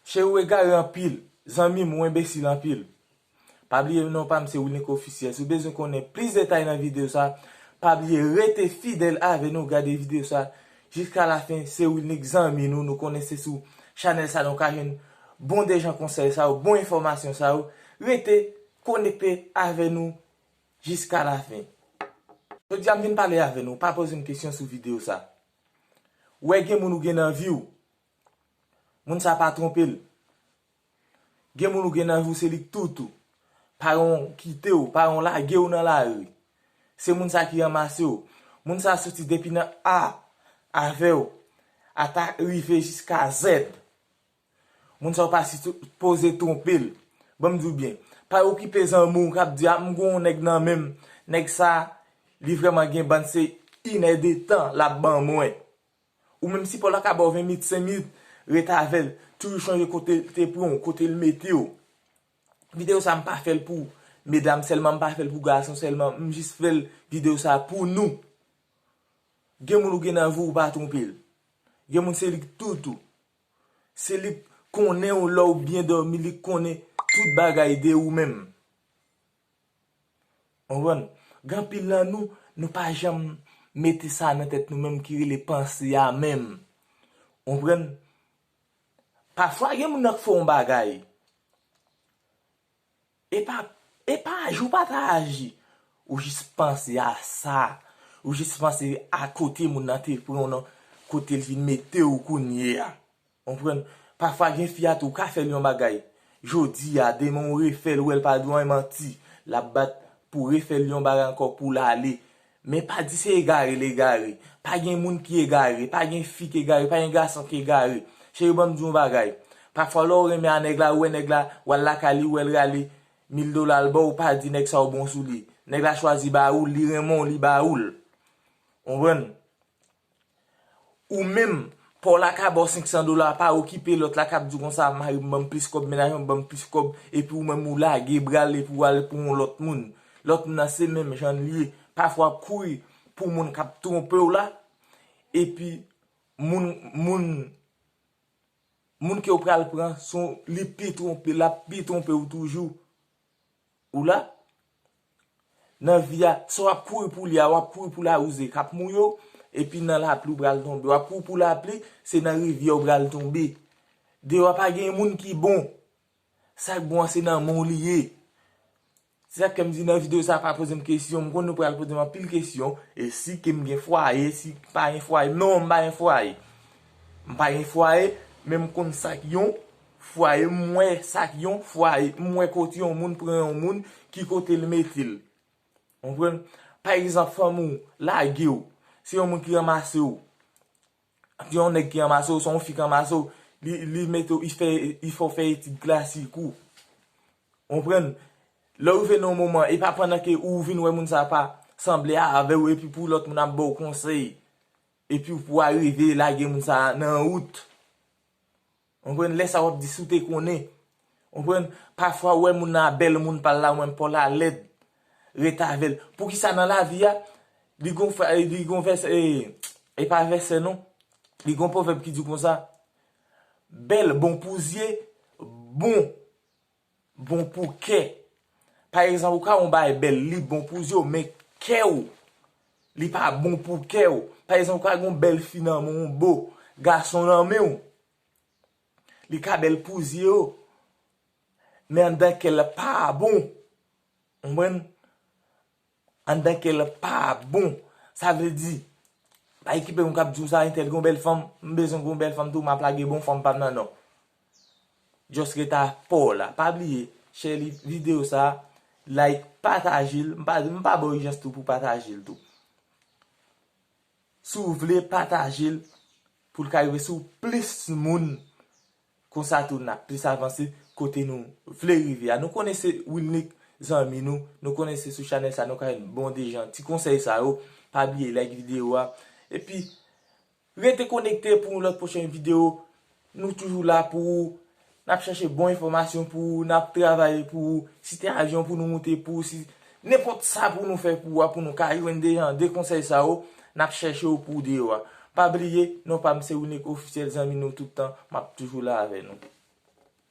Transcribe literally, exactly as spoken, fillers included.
Cheri, ou egare anpil. Zanmi m, ou enbesil anpil. Pa bliye non pa m se Wilnick Officiel. Si w bezwen konnen plis detay nan videyo sa, pa bliye rete fidèl avè nou, gade videyo sa jiska lafen. Se Wilnick zanmi nou, nou konnen se sou chanèl sa nou ka jwenn bon de jan konsèy sa yo, bon enfòmasyon sa yo. Rete konekte avè nou jiska lafen. Jodi a m vin pale avè nou, pa poze m kesyon sou videyo sa. Ou wè gen moun ou gen nan vi w, moun sa pa twonpe l. Gen moun ou gen nan vi w se li k tout ou. Paran w kite w, paran w lage w nan lari. Se moun sa ki ranmase w. Moun sa soti depi nan A avè w, ata rive jiska Z. Moun sa w pa sipoze twonpe l. Ban m di w byen. Pa okipe zanmi w k ap di a m gon yon nèg nan men m. Nèg sa, li vrèman gen bann se inèdetan l ap ban mwen. Ou menm si pa w la ka ba w ven minit, senk minit, ret avè l. Toujou chonje kote l te pran w, kote l mete w. Videyo sa m pa fè l pou medam sèlman, m pa fè l pou gason sèlman, m jis fè l videyo sa pou nou. Gen moun ou gen nan vi w, ou pa twonpe l. Gen moun se li k tout ou. Se li k konnen w lè w byen dòmi, li k konnen tout bagay de ou menm. Konprann? Gen anpil nan nou, nou pa janm mete sa nan tèt nou menm ki rele panse a menm. Konprann? Pafwa gen moun nan k fè yon bagay. E pa, e pa aji w pa ta aji. Ou jis panse a sa. Ou jis panse a kote moun nan te pran w nan, kote l vin mete w kounye a. Konprann? Pafwa gen fi a tou, ou ka fè l yon bagay. Jodi a, demen ou refè l, ou wè l pa di w anyen, manti. L ap bat pou refè l yon bagay ankò pou l ale. Men pa di se egare l egare. Pa gen moun ki egare, pa gen fi ki egare, pa gen gason ki egare. Cheri, ban m di w yon bagay. Pafwa lè w renmen a nèg la, ou wè nèg la, w al lakay li, ou wè l rale mil dola l ba w, pa di nèg sa w bon sou li. Nèg la chwazi ba ou l, li renmen w, li ba ou l. Konprann? Ou menm, pa w la ka ba w senk san dola, pa okipe lòt la k ap di w konsa, mari m ban m plis kòb, mennaj mwen ban m plis kòb, epi ou menm ou lage bra l epi w al pou yon lòt moun. Lòt moun nan se menm jan l ye. Pafwa w ap kouri pou moun k ap twonpe w la, epi moun, moun, moun ke w pral pran, se yon, li pi twonpe, l ap pi twonpe w toujou. Ou la? Nan vi a, sa w ap kouri pou li a, w ap kouri pou lawouze k ap mouye w, epi nan lapli w pral tonbe. W ap kouri pou lapli, se nan rivyè w pral tonbe. Deyò a pa gen moun ki bon. Sa k bon an se nan men w li ye. Se sa k fè m di nan videyo sa pa poze m kesyon. M konn nou pral poze m anpil kesyon. E si ke m gen fwaye, si m pa gen fwaye. Non, m pa gen fwaye. M pa gen fwaye, men m konn sa k yon fwaye, m wè sa k yon fwaye, m wè kote yon moun pran yon moun, ki kote l mete l. Konprann? Pa egzanp, fanmi w lage w. Se yon moun ki ranmase w. Se yon nèg ki ranmase w, se yon fi ki ranmase w. Li, li mete w, li fè, li fè w fè etid klasik ou. Konprann? Lè w rive nan yon moman, e pa pandan ke ou vin wè moun sa pa sanble avè w, epi pou lòt moun ap ba w konsèy. Epi pou w arive lage moun sa nan wout. Konprann? Lè sa w ap di si w te konnen. Konprann? Pafwa ou wè moun nan a bèl, moun pa l la, ou menm pa w la lèd. Ret avè l. Poukisa nan lavi a, li gon, li gon vèsè, e pa vèsè non. Li gon pwovèb ki di konsa, bèl bon pou zye, bon bon pou kè. Pa egzanp, ou ka wè yon bagay bèl, li bon pou zye w, men kè w, li pa bon pou kè w. Pa egzanp, ou ka gen yon bèl fi nan men w, yon bo gason nan men w. Li ka bèl pou zye w, men anndan kè l pa bon. Konprann? Anndan kè l pa bon. Sa vle di, pa okipe moun k ap di w sa, entèl gen yon bèl fanm, m bezwen gen yon bèl fanm tou, m ap lage bon fanm pa m nan non. Just ret a pa w la. Pa bliye, share li, videyo sa, like, pataje l. M pa, m pa ba w ijans tou pou pataje l tou. Si w vle, pataje l pou l ka rive sou plis moun. Konsa tou n ap plis avanse kote nou vle rive a. Nou konnen se Wilnick zanmi nou, nou konnen se sou chanèl sa nou ka jwenn bon de jan ti konsèy sa yo. Pa bliye like videyo a. Epi, rete konekte pou yon lòt pwochen videyo. Nou toujou la pou ou. N ap chèche bon enfòmasyon pou ou. N ap travay pou ou. Si te avyon pou nou moute pou ou. Si nenpòt sa pou nou fè pou ou a, pou nou ka jwenn de jan de konsèy sa yo, n ap chèche yo pou ou deyò a. Pa bliye, non pa m se Wilnick Officiel, zanmi nou tout tan. M ap toujou la avè nou.